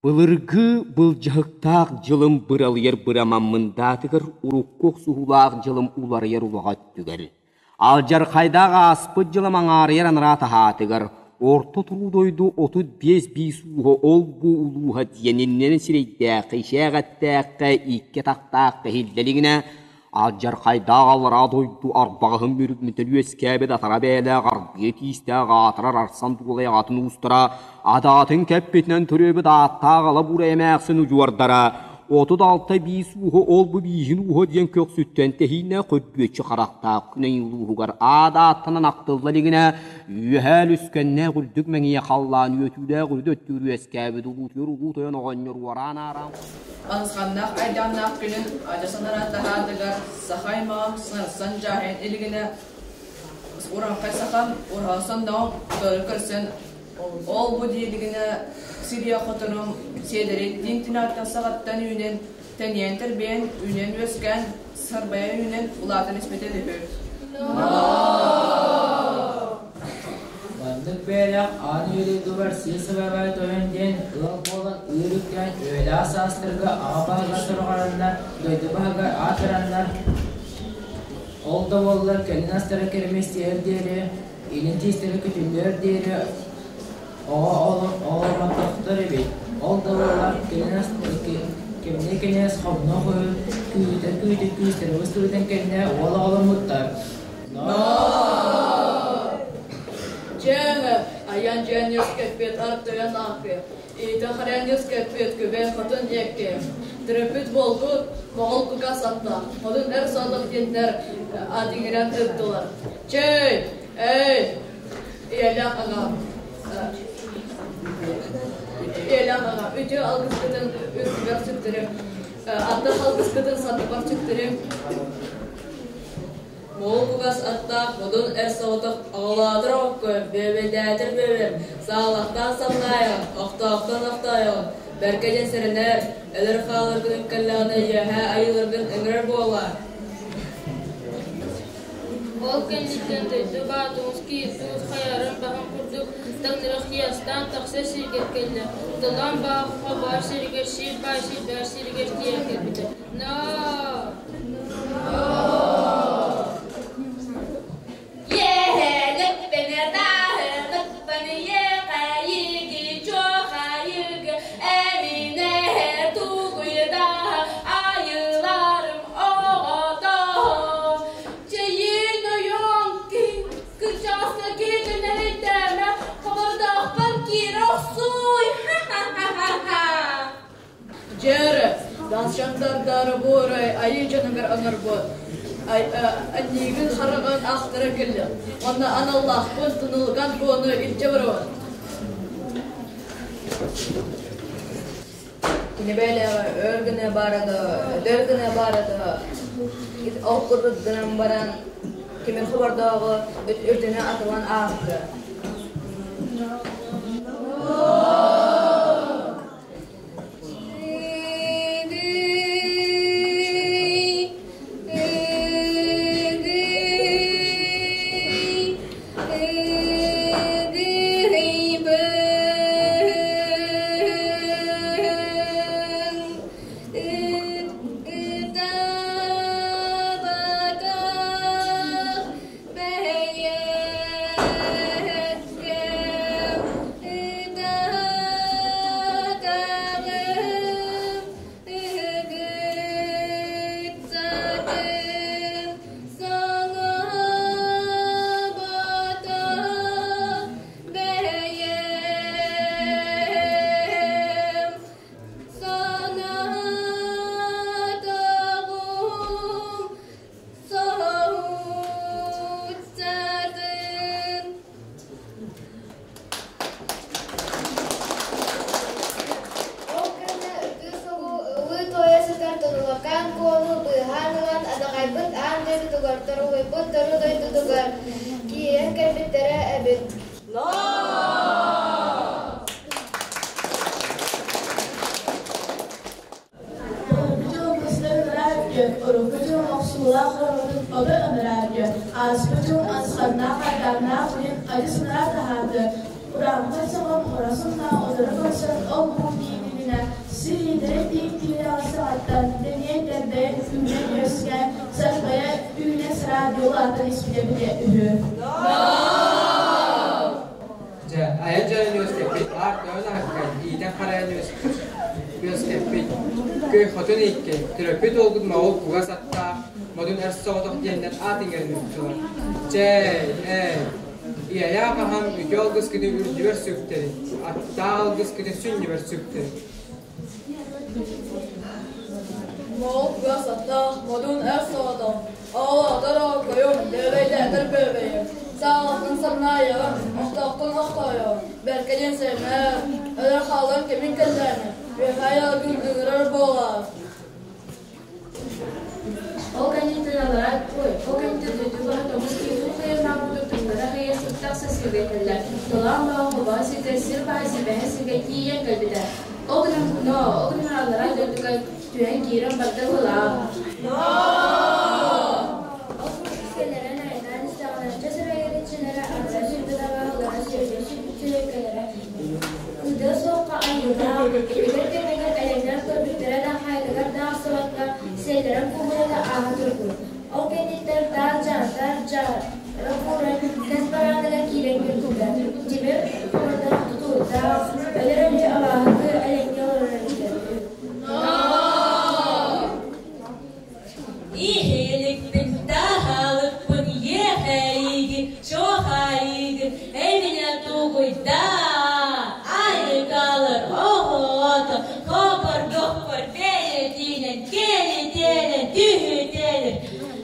Былыргы былдьаһыктаах дьылым быралыйар бырамаммын даатыгар урукку охсуһуулаах дьылым уларыйар улаҕа өттүгэр, алдьархайдаах ааспыт дьылым аҥаарыйар анараа таһаатыгар Орто туруу дойду 35 биис ууһа ол-бу улууһа диэн иннинэн сирэйдээххэ, ишээх эттээххэ, икки атахтаахха иһиллэ илигинэ Алдьархайдаах аллараа дойду арбаҕаһын мүрүммүтүн үөскээбит атара бэйэлээх арбыа тиистээх аатырар арсан дуолай аҕатын уустара адаатын кэппитинэн төрүөбүт ааттаах ала буурай эмээхсин удьуордара 36 биис ууһа ол-бу бииһин ууһа диэн көхсүттэн тэһииннээх көрбүөччү харахтаах күнэйин улууһугар аада ааттанан ахтылла илигинэ үөһээ үлүскэннээх үрдүк мэҥиэ халлаан үөтүүлээх үрдү өттүгэр үөскээбит улуутуйар улуу тойон оҕонньор уораан аараан Анысханнаах айдааннаах күнүн адьас анараа таһаатыгар саха аймаҕым сарсан дьааһыйан илигинэ урааҥхай сахам ураһа сонноҕун утары көрсөн ол-бу дии илигинэ сирийэ хотунум сиэдэрэй тииҥ түнэҕиттэн саҕаттан үүнэн тэнийэн тэрбийэн үүнэн-үөскээн сарбайа үүнэн улаатан испитэ үһү. Маннык бэйэлээх аан үйэ дойдубар сир сыбаабай тойон диэн ыал буолан ыыр үктээн үйэлээх саастарга аҕа баһыгар сорҕороннор, дойду баһыгар аатыраннар, ол да буоллар кэлин астара кэримэстиэр диэри, илин тиистэрэ күтүллүөр диэри оҕо олорботохтор эбит. Ол да буоллар кэлин кэмнэ кинээс хомно хоһу күүтэ күүтэ күүстэрэ быстыбытын кэннэ уол оҕоломмуттар. Дьэҥэ, айан дьээнньэс кэппиэт артыйан аахпыа, иитэ харайанньас кэппиэт күбээн хотун диэкки. Төрөппүт буолбут, моҕол кугас аттаах, хотун эр соҕотох диэннэр аат иҥэрэн ыыттылар. Чэй, эй, ийэлээх аҕам, ийэлээх аҕам, үтүө алгыскытын үрдүгэр сүктэриҥ, аттах алгыскытын сатыбар сүктэриҥ. Моҕол кугас аттаах модун эр соҕотох оҕолоотор оҕокко, бүөбэйдээтэр бүөбэм, саалахтаан самнаайаҕын, охтоохтон охтоойоҕун, бэркэ диэн сэрэнээр, өлөр хааларгын үккэллэҕинэ үөһээ айыыларгын ыҥырар буоллаа. Ол кэнниттэн дойду баатуҥус киирбит хайарын баһын курдук таҥнарыахтыйастаан тахсар сиригэр кэллэ. Талаан баахха баар сиригэр сир баай сирдээх сиригэр тиийэн кэлбитэ. Ноо! Дьээрэ, Далчандардары буорай айыы дьонугар оҥорбут анньыыгын хараҕын аахтара кэллим. Уонна аналлаахпын тунулган буону илдьэ барабын. Кини бэйэлээҕэ өр гына баара да, өтөр гына баара да, ол курдук гынан баран тимир хобордооҕу үрдүнэ атылан ааспыта. Ол гына ытыы соҕу ылыы-туойа сытар Тулулакаан Куолу быыһаан ылан адаҕайбыт аан дойдутугар, торугуйбут тору дойдутугар киирэн кэлбиттэрэ эбит. Урукку дьыл ыныраа үтүө, урукку дьыл охсуулаах оруотун ото ыныраа үтүө, ааспыт дьыл асханнаах айдааннаах күнүн адьас ыныраа таһааты, урааҥхай саҕан урасынна утары көрсөн ол-бу дииринэ. улаатан испитэ эбитэ үһү. Дьэ, айан дьайан үөскэппит, аар тойон аһыккай, иитэн харайан үөскэппит, көй хотун ииккэй, төрөппүт уолгут моҕол кугас аттаах, модун эр соҕотох диэннэр аат иҥэрин ыыттылар. Чэй, эй, ийэлээх аһам үтүө алгыскытын үрдүбэр сүктэрин, аттаах алгыскытын сүнньүбэр сүктэрин. Моҕол кугас аттаах, модун эр соҕотох, оҕолоотор оокойум, бэбэйдээтэр бэбэйим, саалаттан самнаайаҕын, охтоохтон охтоойоҕун, бэркэ диэн сэрэнээр, өлөр хаалан кэмин кэллээнэ, үөһээ айылгын ыҥырар буолаар. Ол кэнниттэн аллараа ой, ол кэнниттэн дойду баһа тоҥус киһи туох хайыылаах курдук тыҥнара хайа сыттах сиргэ кэллэ. Толоон баҕа холбоон сиргэ сир баһа силбэһэ сиргэ тиийэн кэлбитэ. Ол гынан но, ол гынан аллараа дойдуга түһэн киирэн барда быһыылаах. Ол курдук сиэллэрэн айаннаан истэҕинэ, чэ сырайын иччилэрэ ардара сүүрбүт абааһылара сүөргү сүөкэлэрэ Кыдыа суохха айыылаах, итигэр кэмигэр элэҥнээн көрбүттэрэ да хайатыгар да ахсыбакка, сиэллэрин кууһуна да ааһа турбут. Ол кэнниттэн таах дьаатар дьаара кууран, тэс барааныгар киирэн кэлбитэ. Тимир куордаах тутуурдаах, өлөр өлүү абааһы элэҥҥэ олорор эбитэ. Иһиликпин, таһалыкпын, иэхэйигин, чохайыгын, эмине тугуйдаа, айыкалар оҕото, хопордохпор бэйэтинэн кэлитэлэр, түһүтэлэр,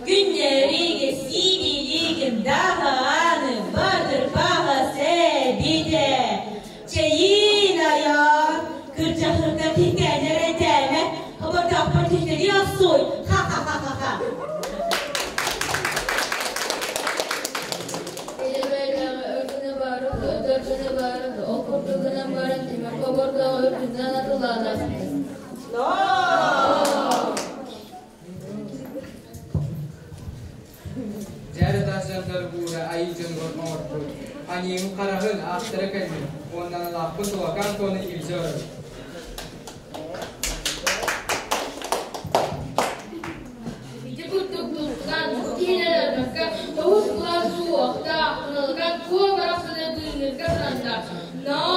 күннэригэ сибилигин даҕаны бадырбаҕа сэбитэ. Чэйиин айаан, кырдьахырда тиккэнэр этээмэ, хобордоохпор түһтэри охсуй, ха-ха-ха-ха-ха. Илэбэйдээҕи өргүнэ баарын, өтөргүнэ баарын, ол курдук гынан баран тимир хобордооҕу үрдүнэн атылаан ааспыт. Дьэ таас дьоннор айыы дьонугар оҥорбут. Аньыым хараҕын аахтара кэллим уонна аналаахпын тулакаан туону илдьэ барабын. Ити курдук бултаан киһилэрбэккэ тоҕус кылаас суохтаах, аналыгар куо барахсаны быыһыырга сананна. Ноо!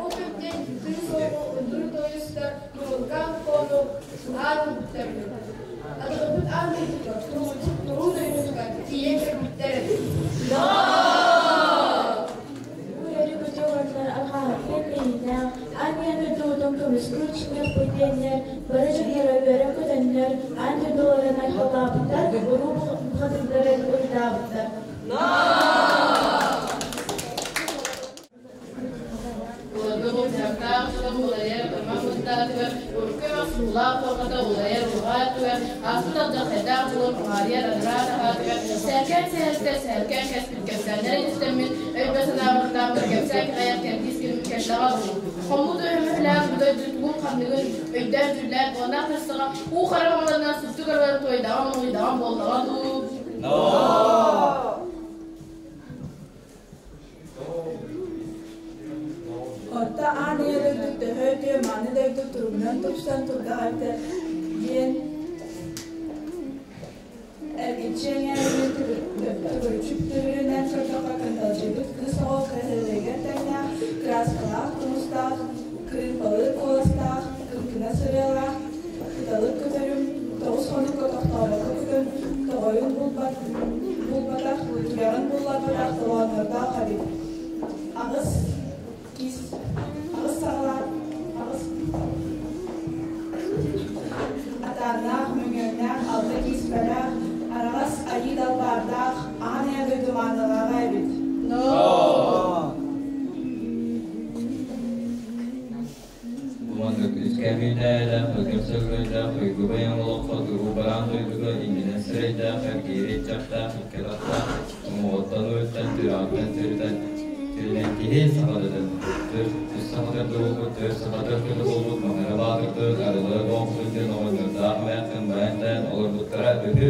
Ол кэмтэн кыыс оҕо ындыр тоойустар Тумулкаан Куону аан ылбыттар үһү. Атыгырбыт аан дойдутугар туруммут туруу дойдутугар тиийэн кэлбиттэр эбит. Үөрүү-көтүү олордулар алҕааһыттан тэйиинээх, аан ийэ дойдубутун көмүскүүр чиҥҥэппит диэннэр, бары дьонноро үөрэн көтөннөр, аан дойдуларын айхаллаабыттар, уруу бухатыырдарын уруйдаабыттар. Былыргы былдьаһыктаах дьылым уларыйар ырмах мындаатыгар, урукку эмэх суулаах туорҕата уларыйар урҕаа өттүгэр, ааспыт алдьархайдаах дьылым уһаарыйар анараа таһаатыгар, сээркээн сэһэртэ сээркээн кэспит кэпсээннэрин истэммин, өйбө-санаабыттаахпын кэпсээн кэҕэйэр кэрдиис кэмим кэллэҕэ дуу. Хоммут өһөмөһүлээх бу дойду тугун-ханныгын өйдөөн-дьүүллээн уоннаах тахсаҕа уу хара мамаларынан супту көрөн туойдаҕым-моҥуйдаҕым буоллаҕа дуу. Орто Аан Ийэ дойду төһө үтүө мааны дойду туругунан тупсан турдаҕа эбитэ диэн эргиччи эҥээринэн төгүрүччү төрүөнэн көрдөххө кынталдьыйбыт кыыс оҕо кыраһыабайыгар тэҥнээх, кырааскалаах тумустаах, кырыымпалыыр куоластаах, кыҥкынас ырыалаах, кыталык көтөрүм, тоҕус хонукка тохтообокко көтөн, тоҕойун булбатах, түгэҕин булларбатах толооннордоох эбит. Аҕыс киис, аҕыс саҕалаах, аҕыс атааннаах, мөҥүөннээх, алта кииспэлээх, араҕас айыы далбаардаах, аан эйэ дойду маанылааҕа эбит. Туман үскэмүүтээлээх, өлгөм сөлгөйдөөх, уйгу бэйэҥ олоххо туруу бараан дойдуга иннинэн сирэйдээх, эргиири иччэхтээх, икки атахтаах, уҥуоҕуттан уйуттан, түрэҕиттэн тиритэн, тиринэн киһи саха дэтэн, үс саха төрдө буолбут, түөрт саха төрдө буолбут, Маҥара Баатырдыын, Арылы Боохсун диэн оҕонньордоох эмээхсин байан-тайан олорбуттара үһү.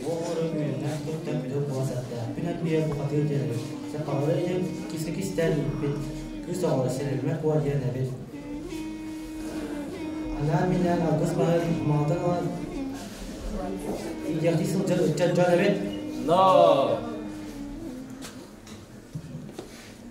Уоҕурун үөннээх туттан күдүк буола сатта. Күн өлбүйэ бухатыыр диэн эбит. Сахалары иһин киска кистээн ииппит. Кыыс оҕолор сирилмэ куо диэн эбит. Анаан-минээн алгыс баһын маҕатан ылан иитиэхтии сылдьар ыччат дьон эбит. Но!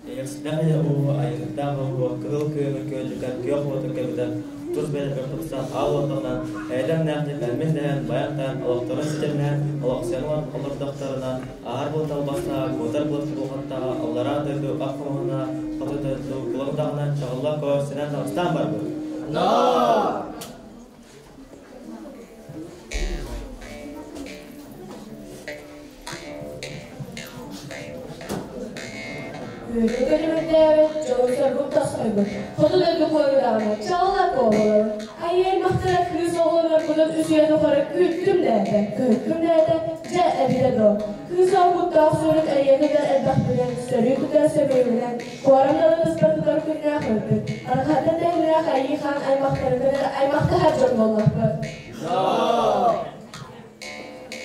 Эйэхситэх ийэ ууһу айыһыктаах оһуо кыһыл кыымы күөллүтэн күөх уоту кэбитэн тус бэйэлэригэр тупсан аал уоттарынан эйэ-дэмнээхтик аймын дэһэн байан-тайан олохторун ситимнээн олохсуйан олордохторуна аар буолта албастааҕа куотар буолта буолхаттааҕа аллараа дойду ах хомуһуна хоту дойду кулак даҕынан чаҕылла коо синэн таҕыстаан барбыт. Үөрэ көрүмүрдээбит, дьолу-соргум тосхойбут, хоту дойду куойураҕына чаҕыла куобалабыт, айыы аймахтара кыыс оҕолонорбунан үс үйэ тухары күүттүм дээтэ, көһүттүм дээтэ, дьэ эбитэ дуо. Кыыс оҕо куттаах сурук эрийэ тутар элбэхпинэн, сөрүү тутар сөбүлүнэн, куорам далын тутар күннээх өлбүт. Арҕаһыттан тэһиннээх айыы хаан аймахтарын кытары аймахтаһар дьон буоллахпыт.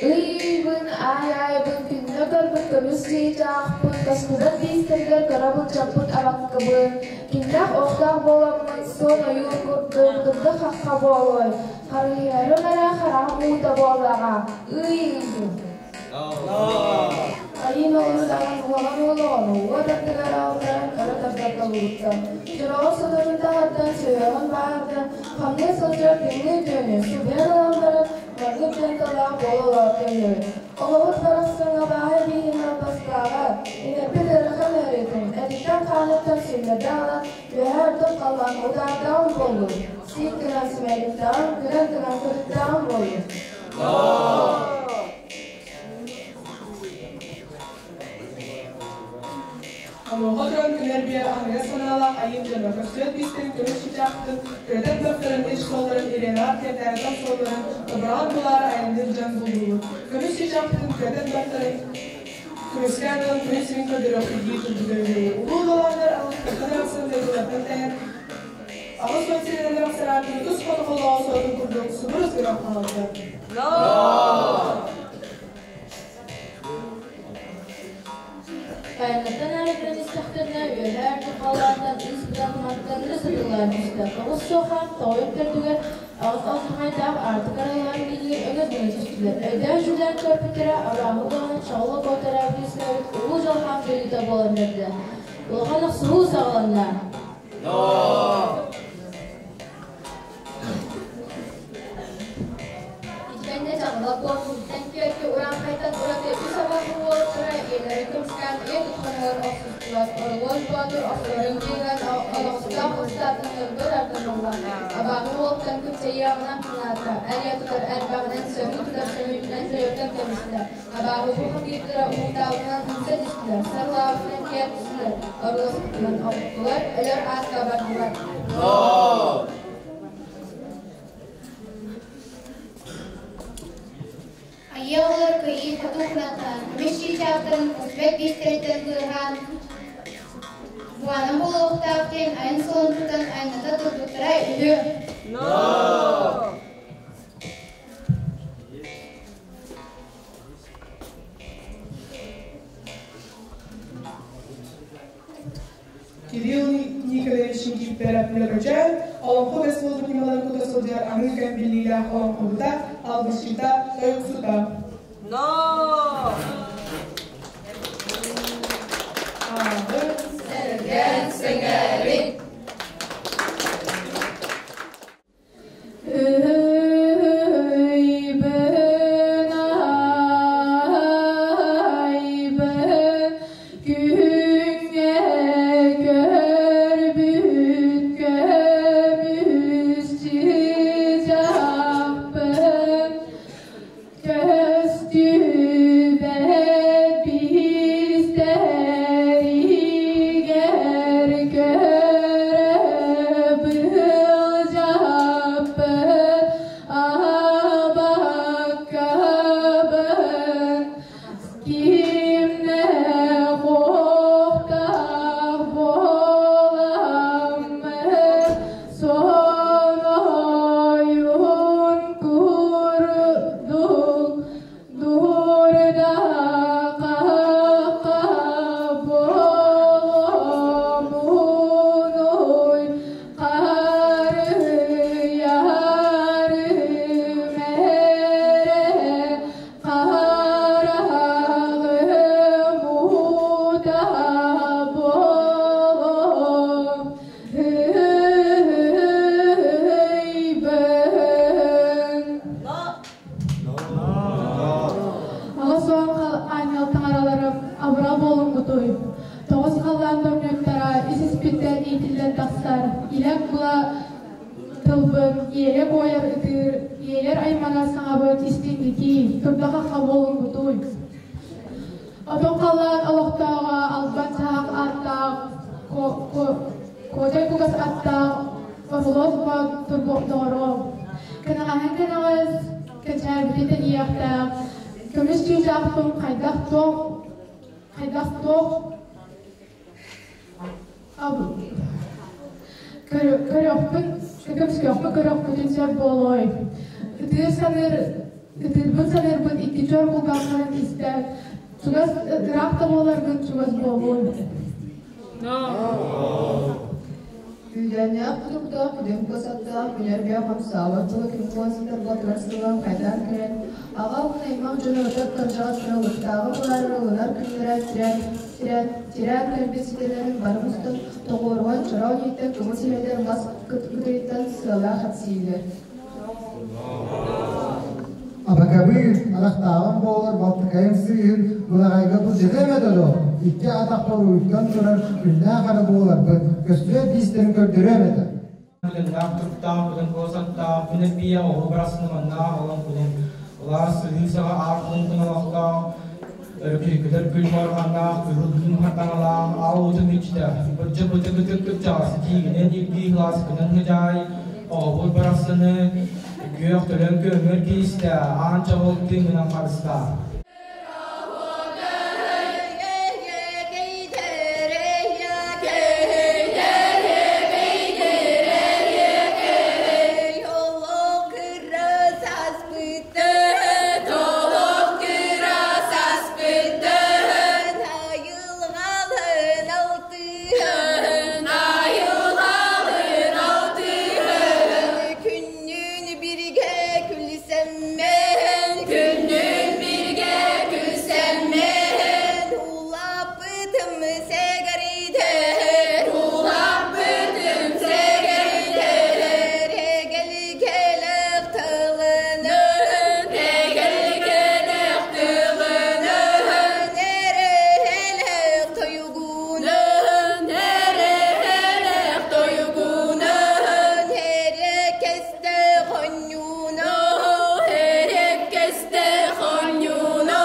Ыйбын, аай-аайбын, күҥҥэ көрбүт көмүс чыычаахпын, көстүбэт биистэригэр көрө былдьаппыт абаккабын, кимнээх охтоох буоламмын суон ойуур курдук дурда-хахха буолуой, харыһыйарым эрэ хараҕым уута буоллаҕа, ыы-ыйбын. Айыын оҕурудаҕын уолан уол оҕону уот ардыгар аалларан өрө тардар долугуттан, дьороҕор соторун таһырдан, сүһүөҕүн бааһырдан, хамныы сылдьар тымныы түөнү субуйан ылан баран, маннык диэн тыллаах буола олоортон үһү. Оҕобут барахсаҥҥа бааһы бииһин албастааҕа, иҥэрбит ыарахан ыарыытын, этиттэн-хааныттан сүнньэрдэ аҕалан, үөһээ үрдүк халлаан утаардаҕым буоллун, сиик гынан симэлиттэҕим, күлэн гынан кырыттаҕым буоллун. Онуоха туран күнэр биэ аһыйар санаалаах айыым дьоно көрсүөт биистэрин көмүс чычаахтын, күрэтэн бөхтөрөн ис суолларын Иренаах кэлтээбэтэх суолларын тобураҕын булаары айанныыр дьон буллубут. Көмүс чычаахтын күрэтэн бөхтөрөн көмүскээн ылан күнүс сирин көрдөрүөхпүт дии турбута үһү. Улуу долооннор алыптартан арахсан дойдулартан тэйэн 80 сиринэн ахсараатын тус хотохолооҕу суотун курдук субурус гынан хаалбыта. Хайаттан аарыгыран истэхтэринэ, үөһээ өртүк халлаантан ис быдан сытыллан түстэ. Тоҕус суохаан тоҕойун төрдүгэр аҕыс алдьархайдаах аартык арайаан биилигэр өҥөс гына түстүлэр. Өйдөөн дьүүллээн көрбүттэрэ, абааһы улаҕанын чаҕыла куотара үөскээбит улуу дьалхаан дьайыыта буолан биэрдэ. Улахан охсуһуу саҕаланна. Итиннэ дьаҥла куорпуттан түөртү урааҥхайтан ураты үс абааһы уолаттара ийэлэрин көмүскээн ийэ тутханыгар охсустулар. Орулуос Боотур охсорун быыһыгар олохсутаах устаатыннарга тардан ылла. Абааһы уолтан күпсэйиэҕинэн санаата, эрийэ тутар эрбэҕинэн, сөрүү тутар сөмүүтүнэн сөрүөттэн кэбистэ. Абааһы бухатыырдара уһуутаабытынан умса түстүлэр, сарылаабытынан киэр түстүлэр, оруласпытынан охтулар, өлөр аакка бардылар. Айыы оҕолор кыайыы хоту кынаттаан, көмүс чыычаахтарын көстүбэт биистэриттэн быыһаан, буана буолуохтаах диэн айан суолун тутан айанната турбуттара үһү. Кирилл Николаевич Никифоров Лөкөчөөн олоҥхо үгэс буолбут ньымаларын кута сылдьар аныгы кэм биллиилээх олоҥхоһута, алгысчыта, тойуксута. Ааҕыҥ, Сэргээн сэҥээриҥ! Өйбөн айбын күҥҥэ көрбүт көмүс чыычаахпын көстүбэт биистэригэр. хоһоонньуттара ис-испиттэн иитиллэн тахсар, илэ була тылбын, иэйэ буойар ытыыр, иэйэр айманар саҥабын истиҥҥитии, турда-хахха буолуҥҥутуй. Отон халлаан олохтооҕо албан саһах ааттаах, куотай кугас аттаах Орулуос Боотур доҕоруом. Кэнэҕэһин кэнэҕэс кэчээрбити тэнийиэхтээх, көмүс чыычаахпын хайдах-туох хайдах-туох көрүөхпүн көмүскүөхпүн көрүөхпүтүн сөп буолуой. Ытыыр саныыр ытыырбын саныырбын икки чор кулгааххынан истэн, чугас ыраах да буоларгын чугас буолуой. Күүдээннээх кутуктаах, күдүҥ косаттаах, күнэргэ хамсаабат тыла күн куосатар батырар сылан хайдаан кэлэн, аҕа аймах дьоно ытык кырдьаҕас кыралыктааҕы булаары ылынар күннэрэ тирээн, тирээн, тирээн кэлбит ситэлэрин бары мустан, тоҕуоруһан чороон иһиттэн кымыс иһэллэр мас кытыйыттан сыалаах эпсииллэр. Абакабыыр, арахтааҕым буолар балтыкайым сыыһын былаҕайга былдьата эмэ доо, икки атахпар уйуттан турар күннээх эрэ буоларбын, көстүбэт биистэрин көрдөрүөм этэ. Бүтүннээх туруктаах, бүтүн куосаттаах, күн эрбийэ оҕо барахсаны маннаах олон кулун, улаас сыһыы саҕа аар кулун олохтоох, өрүкүйкүтэр күл морҕаннаах, кыһыл күн хартаҥалаах, аал уутун иччитэ, бырдьа бытык ытык кырдьаҕас тиигинэн илгии кылааскынан хыдьаай, оҕобут барахсаны күөх төлөн көмөр киистэ, аан чаҕыл тыыҥынан харыстаа. Күннүүн биригэ күлсэммэн, күннүүн биригэ күлсэммэн, улаппытым сэгэритэр, улаппытым сэгэритэр, эгэлгэлэх тылынан, эгэлгэлэх тылынан, эрэһэлэх тойугунан, эрэһэлэх тойугунан, эрэкэстэ хонньууна, эрэкэстэ хонньууна,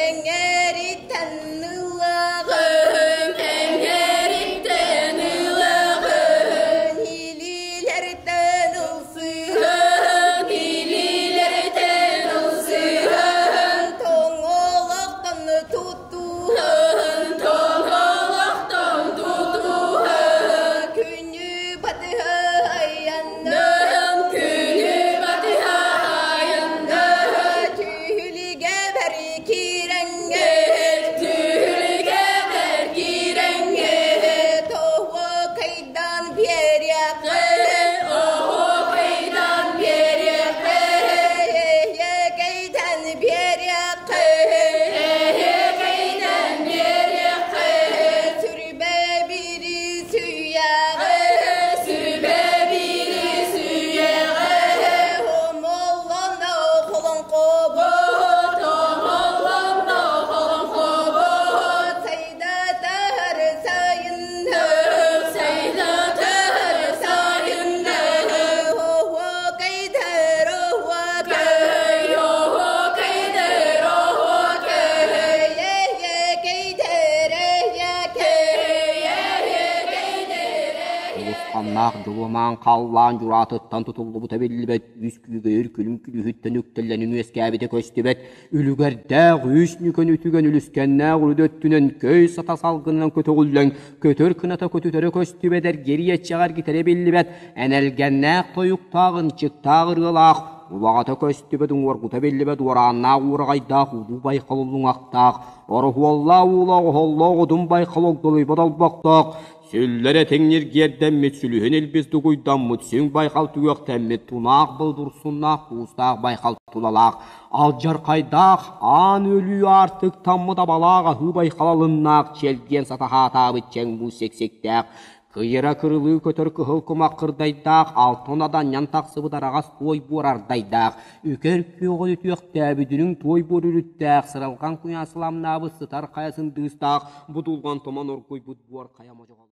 эҥэриттэн ылаҕын, эҥэриттэн ылаҕын, илиилэртэн ылсыһан, илиилэртэн ылсыһан, тоҥолохтон туттуһан, тоҥолохтон тутуһан, күнү батыһа айаннаһан, күнү батыһа айаннаһан, түһүлгэ бэри киирэҥҥэ, түһүлгэ бэр киирэҥҥэ, тоһуокайдан биэриэххэ, оһуокайдан биэриэххэ, эһиэкэйдэн биэриэххэ, эһиэкэйдэн биэриэххэ, сүрбэ бири сүүйэҕэ, сүрбэ бири сүүйэҕэ, омоллоно холоҥхобот, омоллоно холоҥхобот, сайдатар сайынна, сайдатар сайынна, оһуокайдар оһуокай, оһуокайдар оһуокай, эһиэкэйдэр эһиэкэй, эһиэкэйдэр. Улусханнаах дьулумаан халлаан дьураатыттан тутуллубута биллибэт үс күүгэйэр күлүм күлүһүттэн үктэллэнин үөскээбитэ көстүбэт үлүгэрдээх үс нүкэн үтүгэн үлүскэннээх үрдү өттүнэн көй сата салгынынан көтөҕүллэн көтөр кыната көтүтэрэ көстүбэт эргириэччэҕэ эргитэрэ биллибэт энэлгэннээх тойуктаах ынчыктаах ырыалаах улаҕата көстүбэт уҥуоргута биллибэт уорааннаах уураҕайдаах улуу байхал уллуҥахтаах ороһуоллаах уулаах оһоллоох одун байхал огдолуйбат олбохтоох Сүллэр этиҥ ньиргиэрдэммит, сүлүһүн илбис дугуйдаммыт, сүҥ байхал түгүөхтэммит, тунаах былдурсуннаах, туустаах байхал тулалаах, алдьархайдаах, аан өлүү аартыктаммыт абалаах аһыы байхал алыннаах, чэлгиэн сатаһаатаабыт чэҥ муус сиксиктээх, Кыйыра кырылыы көтөр кыһыл кумах кырдайдаах, алтан аданньан тахсыбыт араҕас туой буор ардайдаах, үкэр күөҕү үтүөхтээбит үрүҥ туой буор үрүттээх, сыралҕан куйаас сыламнаабыт сытар хайа сындыыстаах, будулҕан туман оргуйбут буор хайа модьоҕол.